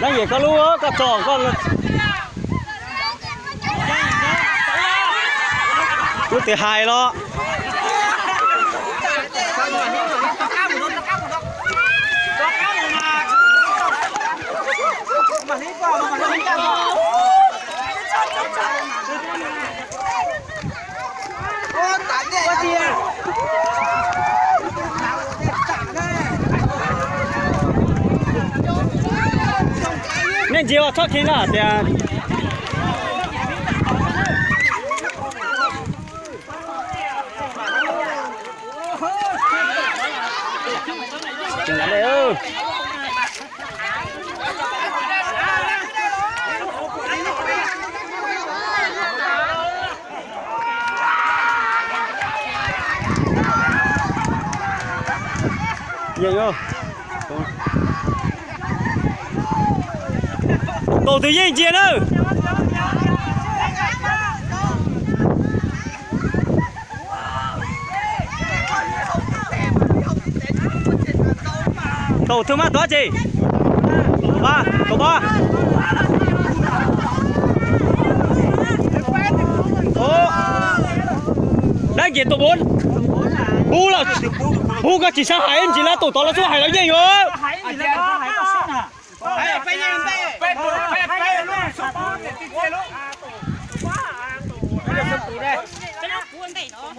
Dab Yim koj lub koj tso koj. Lub twg hais los. Nej ntsia ua txhob kheev na tias. Kaum tus yeej ntsia nawb. Kaum thwj maj tov tsi. Kaum pab, kaum pab. Dab Yim tus pub los, pub koj tsis xav hais ntsis lawv tus tod lawv xub hais lawv yeej os.